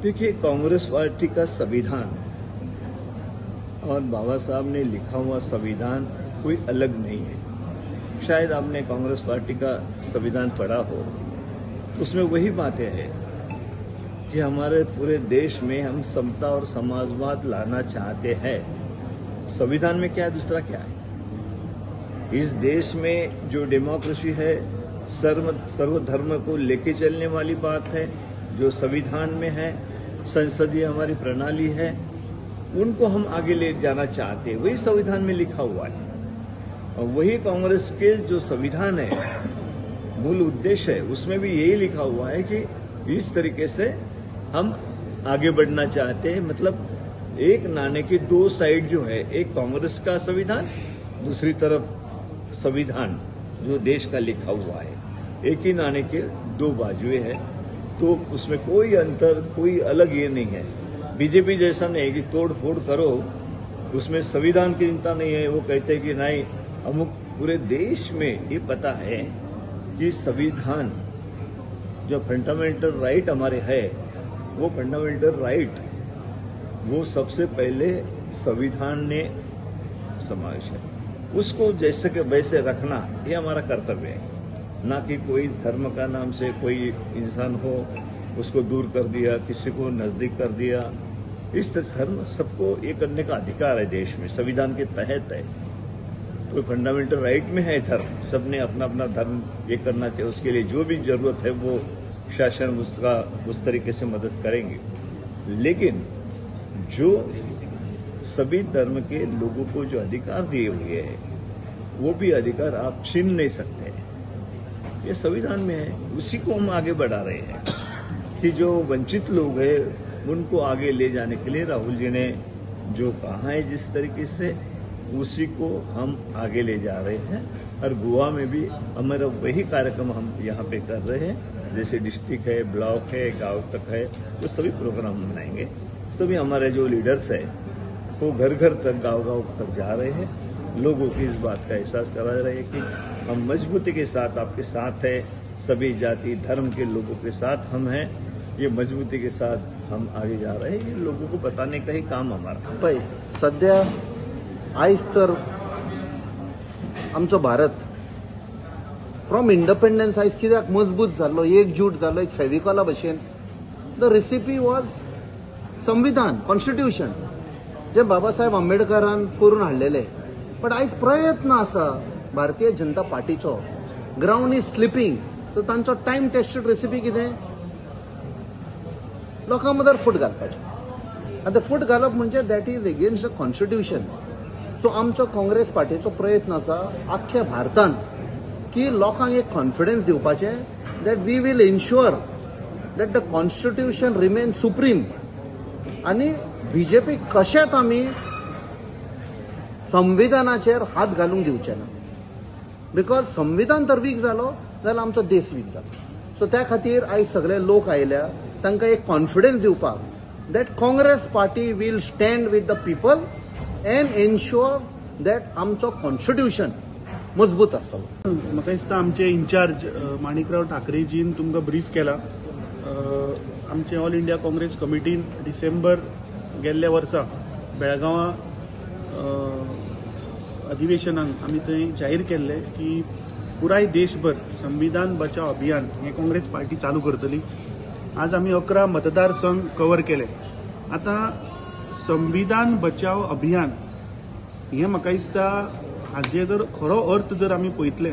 देखिए, कांग्रेस पार्टी का संविधान और बाबा साहब ने लिखा हुआ संविधान कोई अलग नहीं है। शायद आपने कांग्रेस पार्टी का संविधान पढ़ा हो, उसमें वही बातें हैं कि हमारे पूरे देश में हम समता और समाजवाद लाना चाहते हैं। संविधान में क्या है, दूसरा क्या है? इस देश में जो डेमोक्रेसी है, सर्वधर्म को लेके चलने वाली बात है, जो संविधान में है, संसदीय हमारी प्रणाली है, उनको हम आगे ले जाना चाहते हैं, वही संविधान में लिखा हुआ है। और वही कांग्रेस के जो संविधान है, मूल उद्देश्य है, उसमें भी यही लिखा हुआ है कि इस तरीके से हम आगे बढ़ना चाहते हैं। मतलब एक नाणे की दो साइड जो है, एक कांग्रेस का संविधान, दूसरी तरफ संविधान जो देश का लिखा हुआ है, एक ही नाणे के दो बाजुएं हैं, तो उसमें कोई अंतर, कोई अलग ये नहीं है। बीजेपी जैसा नहीं कि तोड़ फोड़ करो, उसमें संविधान की चिंता नहीं है। वो कहते हैं कि नहीं, अमुक पूरे देश में ये पता है कि संविधान जो फंडामेंटल राइट हमारे है, वो फंडामेंटल राइट वो सबसे पहले संविधान ने समावेश है, उसको जैसे के वैसे रखना ये हमारा कर्तव्य है, ना कि कोई धर्म का नाम से कोई इंसान हो उसको दूर कर दिया, किसी को नज़दीक कर दिया। इस धर्म सबको ये करने का अधिकार है देश में, संविधान के तहत है। कोई फंडामेंटल राइट में है धर्म, सबने अपना अपना धर्म ये करना चाहिए, उसके लिए जो भी जरूरत है वो शासन उसका उस तरीके से मदद करेंगे। लेकिन जो सभी धर्म के लोगों को जो अधिकार दिए हुए हैं, वो भी अधिकार आप छीन नहीं सकते, ये संविधान में है। उसी को हम आगे बढ़ा रहे हैं कि जो वंचित लोग हैं उनको आगे ले जाने के लिए राहुल जी ने जो कहा है जिस तरीके से, उसी को हम आगे ले जा रहे हैं। और गोवा में भी हमारा वही कार्यक्रम हम यहाँ पे कर रहे हैं, जैसे डिस्ट्रिक्ट है, ब्लॉक है, गांव तक है, तो सभी प्रोग्राम मनाएंगे। सभी हमारे जो लीडर्स हैं वो घर घर तक, गांव गांव तक जा रहे हैं, लोगों की इस बात का एहसास करा रहे हैं कि हम मजबूती के साथ आपके साथ है, सभी जाति धर्म के लोगों के साथ हम हैं, ये मजबूती के साथ हम आगे जा रहे हैं। ये लोगों को बताने का ही काम हमारा। पळय, सध्या आयज तर आमचो भारत फ्रॉम इंडिपेंडन्स आयज कित्याक मजबूत जाल्लो, एकजूट जाल्लो, एक फेविकॉला भशेन, the recipe was संविधान, कॉन्स्टिट्यूशन जे बाबासाहेब आंबेडकरान करून हाडलेले। बट आयज प्रयत्न आसा Bharatiya Janata पार्टीचो, ground is slipping, तर तांचो टायम टेस्टेड रेसिपी कितें, लोकां मदर फूट घालपाचें। आतां फूट घालप म्हणजे that is against the constitution. So आमचो काँग्रेस पार्टीचो प्रयत्न आसा आख्ख्या भारतान की लोकांक एक कॉन्फिडन्स दिवपाचें that we will ensure that the constitution remain supreme. आनी बीजेपी कशेंच आमी संविधानाचेर हात घालूंक दिवचे ना, because संविधान तर वीक जालो जाल्यार आमचो देश वीक जातलो। सो त्या खातीर आयज सगळे लोक आयल्या तांकां एक कॉन्फिडन्स दिवपाक that Congress party will stand with the people and ensure that आमचो कॉन्स्टिट्यूशन मजबूत आसतलो। म्हाका दिसता आमचे इन्चार्ज माणिकराव ठाकरेजीन तुमकां ब्रीफ केला। आमचे ऑल इंडिया काँग्रेस कमिटीन डिसेंबर गेल्ल्या वर्सा बेळगांवां अधिवेशनाक आमी थंय जाहीर केल्लें की पुराय देशभर संविधान बचाव अभियान हें काँग्रेस पार्टी चालू करतली। आज आमी 11 मतदारसंघ कवर केले। आतां संविधान बचाव अभियान हें म्हाका दिसता हाजे जर खरो अर्थ जर आमी पळयतले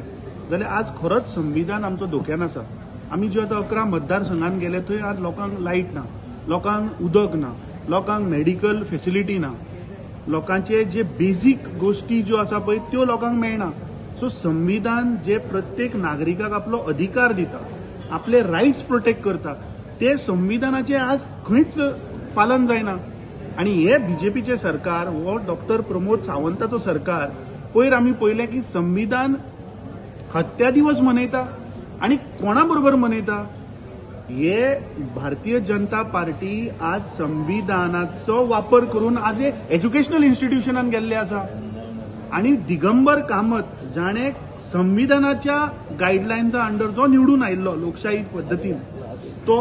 जाल्यार आज खरोच संविधान आमचो धोक्यान आसा। आमी ज्यो आतां 11 मतदारसंघान गेले थंय आज लोकांक लायट ना, लोकांक उदक ना, लोकांक मेडिकल फेसिलिटी ना, लोकांचे जे बेजीक गोश्टी ज्यो आसा पळय त्यो लोकांक मेळना। सो संविधान जे प्रत्येक नागरिकाक आपलो अधिकार दिता, आपले रायट्स प्रोटेक्ट करता, ते संविधानाचे आज खंयच पालन जायना। आनी हे बीजेपीचे सरकार हो डॉक्टर प्रमोद सावंताचो सरकार, पयर आमी पळयलें की संविधान हत्या दिवस मनयता आनी कोणा बरोबर मनयता। हे भारतीय जनता पार्टी आज संविधानाचो वापर करून आज हे एज्युकेशनल इन्स्टिट्यूशनान गेल्ले आसा। आनी दिगंबर कामत जाणे संविधानाच्या गायडलायन्सा अंडर जो निवडून आयिल्लो लोकशाही पद्दतीन, तो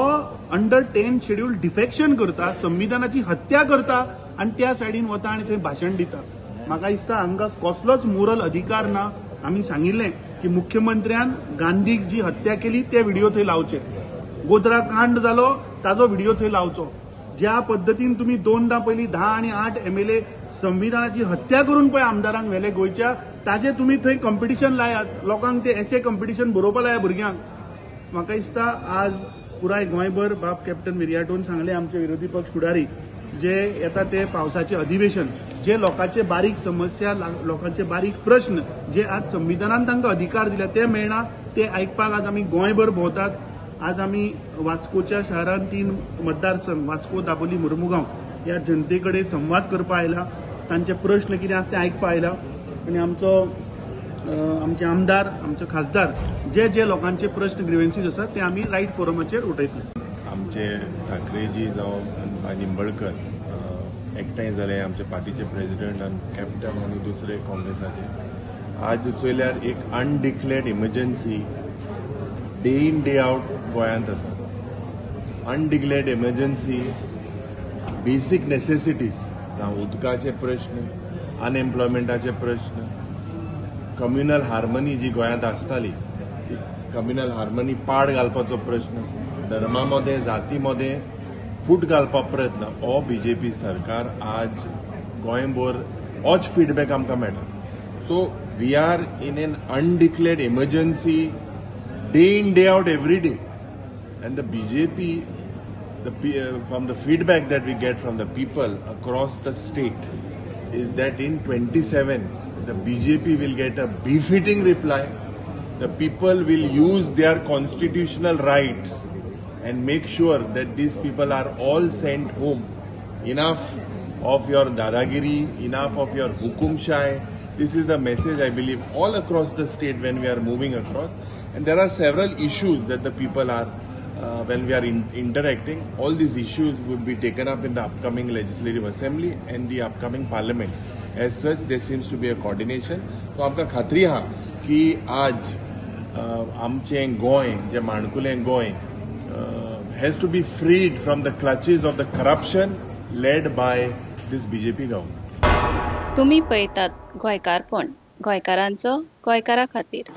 अंडर 10 शेड्यूल डिफेक्शन करता, संविधानाची हत्या करता आनी त्या सायडीन वता आनी थंय भाशण दिता. म्हाका दिसता हांकां कसलोच मोरल अधिकार ना. आमी सांगिल्लें की मुख्यमंत्र्यान गांधीक जी हत्या केली ते व्हिडिओ थंय लावचे, गोधरा कांड जालो ताजो व्हिडिओ थंय लावचो. ज्या पद्दतीन तुमी दोनदां पयलीं 10 आनी 8 MLA संविधानाची हत्या करून पळय आमदारांक व्हेले गोंयच्या, ताजे तुमी थंय कॉम्पिटिशन लायात, लोकांक ते एसे कॉम्पिटिशन बरोवपा लाया भुरग्यांक. म्हाका दिसता आज पुराय गोंयभर बाब कॅप्टन विरियाटोन सांगले, आमचे विरोधी पक्ष फुडारी जे येता ते पावसाचे अधिवेशन, जे लोकांचे बारीक समस्या, लोकांचे बारीक प्रश्न जे आज संविधानान तांकां अधिकार दिल्या ते मेळना, ते आयकपाक आज आमी गोंयभर भोंवतात. आज आमी वास्कोच्या शहरान 3 मतदारसंघ वास्को, दाबोली, मुर्मुगांव ह्या जनते कडेन संवाद करपा आयला, तांचे प्रश्न कितें आसा ते आयकपा आयला आनी आमचो आमचे आमदार, आमचे खासदार जे जे लोकांचे प्रश्न ग्रिव्हन्सीस आसा ते आमी रायट फोरमाचेर उठयतले. आमचे ठाकरेजी जावं निंबळकर एकठांय जाले, आमचे पार्टीचे प्रेजिडंट आनी कॅप्टन आनी दुसरे काँग्रेसाचे. आज चोयल्यार एक undeclared emergency day in day out गोंयांत आसा. अनडिक्लेर्ड इमर्जन्सी बेसीक नेसेसिटीज, जावं उदकाचे प्रश्न, अनएम्प्लॉयमेंटाचे प्रश्न, कम्युनल हार्मनी जी गोंयांत आसताली ती कम्युनल हार्मनी पाड घालपाचो प्रश्न, धर्मा मदें जाती मदें फूट घालपा प्रयत्न हो बीजेपी सरकार आज गोंयभर होच फिडबॅक आमकां मेळटा. So we are in an undeclared emergency day in day out every day, and the BJP from the feedback that we get from the people across the state is that in 27 the BJP will get a befitting reply. The people will use their constitutional rights and make sure that these people are all sent home. Enough of your dadagiri, enough of your hukumshai. This is the message I believe all across the state when we are moving across. And there are several issues that the people are, when we are interacting, all these issues would be taken up in the upcoming Legislative Assembly and the upcoming Parliament. As such, there seems to be a coordination. So आमकां खात्री आहा की आज आमचें गोंय, जें माणकुलें Goa, has to be freed from the clutches of the corruption led by this BJP government. तुम्ही पळयतात गोंयकारपण, गोंयकारांचो गोंयकारा खातीर.